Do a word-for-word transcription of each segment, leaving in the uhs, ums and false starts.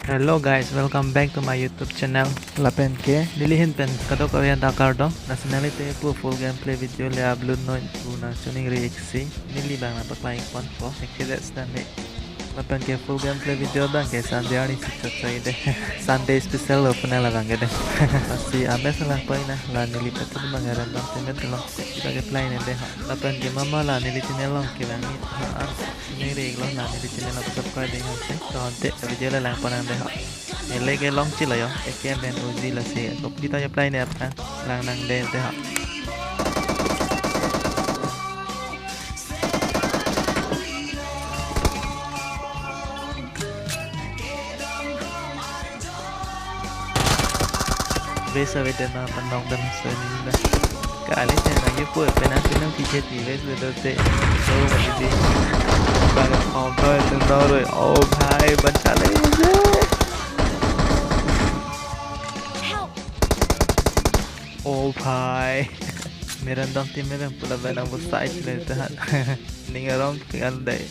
Hello guys, welcome back to my YouTube channel. Lapen ke neli ahin pen kadokave anta kardom. Lasi nanglite pu full gameplay video le upload noi pu nangchoningri-ik si. Neli abang nangpaklang-ik ponpo. Ek ke det sitame. Lapen ke full gameplay video abang ke Sunday arni si chot chai de. Sunday special lo pu nang labang ke de. Lasi ames lang poi na la neli patu abang ke random teammate along. Kita ke play ne de ha. Lapen ke mama la neli channel along ke bang ni ha. Neli lo na neli channel along subscribe dei ha se. To ante video le lang pon nang de ha. Neli ke long chilo yo. Ek ke pen Uzi lasi. Kopita yo play ne aphan. Lang nang de de ha. Besa vedet ma panong dam so ni na. Kali te na ye pu penalty nang pije ti ves vedet te. So ma di. Bang counter te na roi. Oh bhai, bachale. Oh bhai. Meran dong team meran pula benang bu side le ta. Ning arong tinggal dai.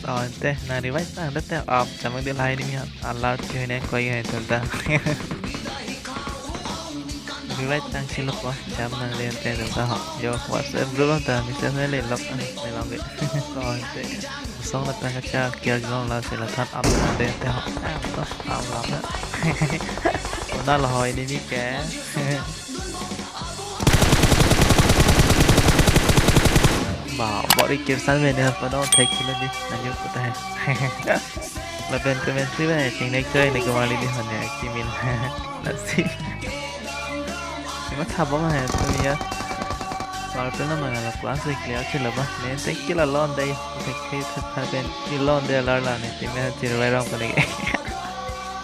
Ante na revive tang date ap chamang de lahai ni mi alert ke ne koi hai tun ta. Revive tang silo ko chamang de ante tun ta ho. Yo WhatsApp group ta message ne le lok ne long ke. Ante song la tang cha kia jong la se la than ap na de ante ho. Ap ap na. Una lo hoi ni mi ke. Ba, bot ik kirsan mene apa dong thek kilo di. Lanjut kita hai. Lapen comment si ba, ching nek choi nek kemali di hanya kimin. Lasi. Ima thabong hai tu ya. Kalau tu nama ngala kelas clear sih lah bah. Nen tek kila lon dai. Tek tek tek pen ilon dai lar la ne. Tim ya ciri rong pada ke.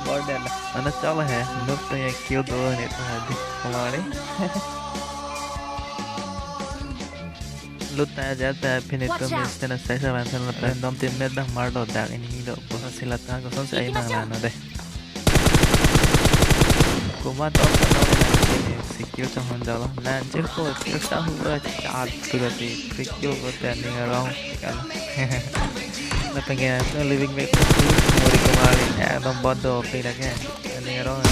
Bor dan lah. Mana chal hai. Noob tu ya kill do ne tu hadi. Kemali. Lut ta ja ta pine to miss te na sai sa van san la pen dom teammate dang mar do dak ini do ko sila ta ko son sai mang la no de. Kuma to ta no na ini skill chong hon jalo. Nan je ko skill ta hu ba cha tu ga ti free kill ko ta ning arong kan. Na pengen to living back to muri kemali. Eh dom bot do pe dak ya. Ning arong.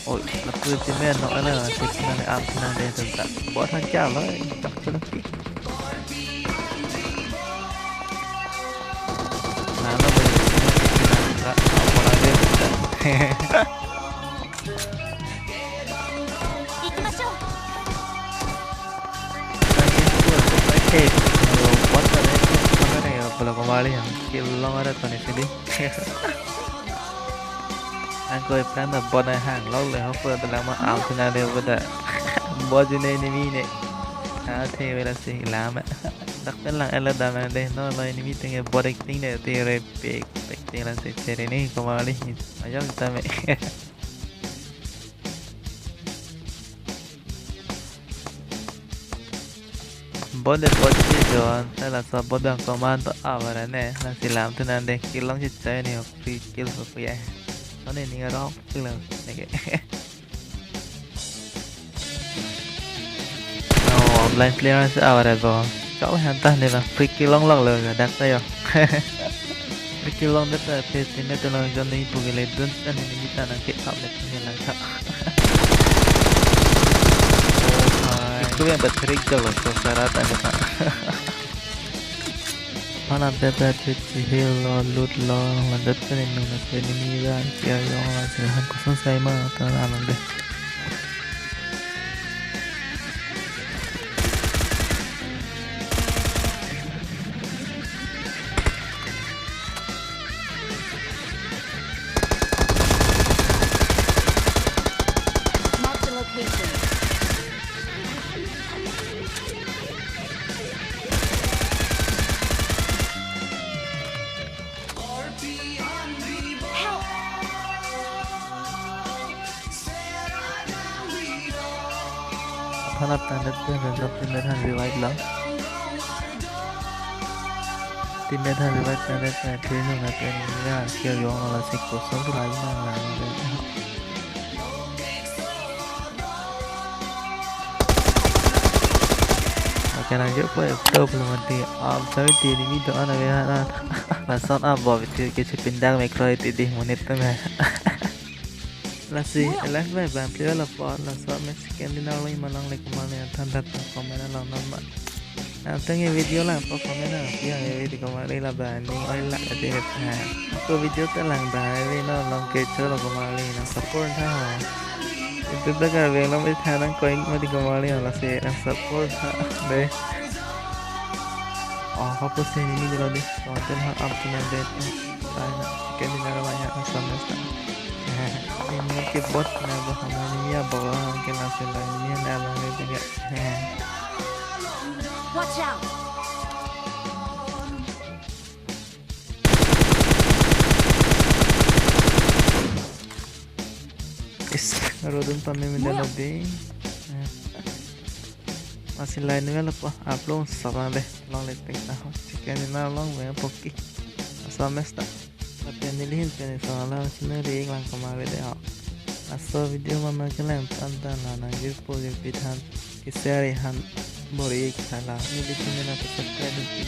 Oi, lapu teammate nok ala sik nang am nang de tun ta. Bot han kya lo, tak tu lagi. Nalo boleh sik nang ta, apa lagi tun ta. Hey, what the heck? Mana ya, pala kemali ya. Kill long ada tu ni sini. Angkoi pran na bot na hang lok le hok pura telang ma am sena de bot da. Bot ju ne ni mi ne. A the vela si lam. Dak pen lang ala dam de no lo ni mi tenge bot acting de te re pek pek te la se chere ni kemali. Ayok ta me. Bot de bot si jo, ta laso bot bang command to avara ne, lasi lam tu nang de, kill long si chai ne, free kill ho puya. One ning arong kill long, neke. Oh, offline player si avara bo. Kau hanta ne bang, free kill long long lo, dak ta yo. Free kill long data pe teammate along jon ni pu gele dun ta ni ni ta nang ke up le ni lang ta. Oh bhai. Iku yang bat trick jalo so sara ta ni ta. Panam tata titi helo lut lo landet ta ni nung na pe ni ni ra kia yong la se han ko son sai ma ta na nang de. Marked a location. Help! Aphan aphan det pen random teammate han revive lang. Teammate han revive pen det pen three nung pen ya share yong la sik ko song tu lai nang lang. Kalang jo po epto pulo mati. Am sawi ti ni mi do ana ve hana. Lason abo ti ke chepindak me kroi ti di monit tame. Lasi live me bang player lo po lason me second dinner lo imalang le kumang le than than comment along non ma. Nangtum ke video lang po comment na. Yang ke video kumang le la ba ning oi la ati ha. Ako video ta lang ba le no long ke cholo kumang le nang support tha ha. Itu ta Karbi Anglong pe tha nang koing mati kumang le lasi nang support tha de. Oh, hapu si ni mi dolo de. Konten ha up tu nang de. Ai na, second dinner lo ya, asam na sa. Ini ke bot na ba hama ni ya ba ke na sila ni na ba ni tiga. Watch out! Is, rodun pame mendala de. Lasi line wel po upload sama de long le pek ta ho. Second dinner long me poki. Asam mes ta. Lapen neli hin pen so alam scenery lang kumang le de ho. Laso video mama kelang tan tan la nang jirpo jirpi than. Ke share han bor-i tha la. Neli channel na subscribe di.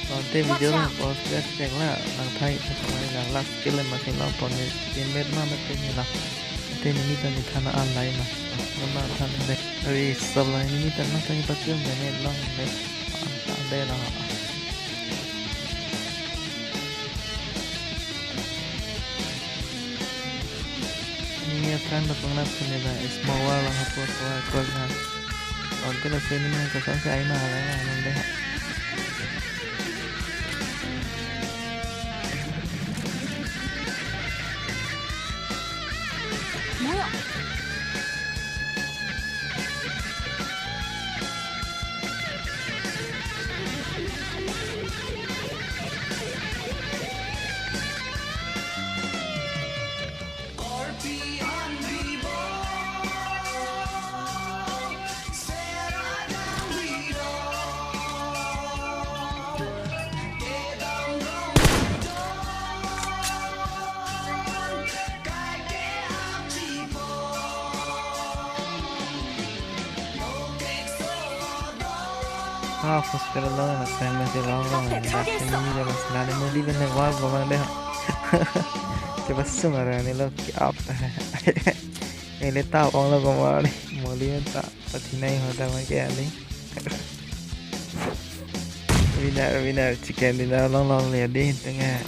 Konte video lang post best check la. Nang thai tha kumang le lang last kill ma sin long pon ni. Team bet ma ma te ni la. Te ni mi ta ni thana an lai ma. Mama than de. Ari sab lai ni mi ta na ta ni pakiam de ne long de. An ta de la. Ini ya tran da pangna pune ba is mawar lang hapo to ko na. Onte la sini na ka sa sa ai ma la na nang de. Moyo. Ah, hospital lo na sen mesi lo lo. Dak sini je mas lani modi ben ne wal ko mang de. Coba sumara ni lo ki up ta. Ele ta ong lo ko mang ni. Modi ben ta pati nai ho da mang ke ani. Winner, winner, second dinner long long le di tengah.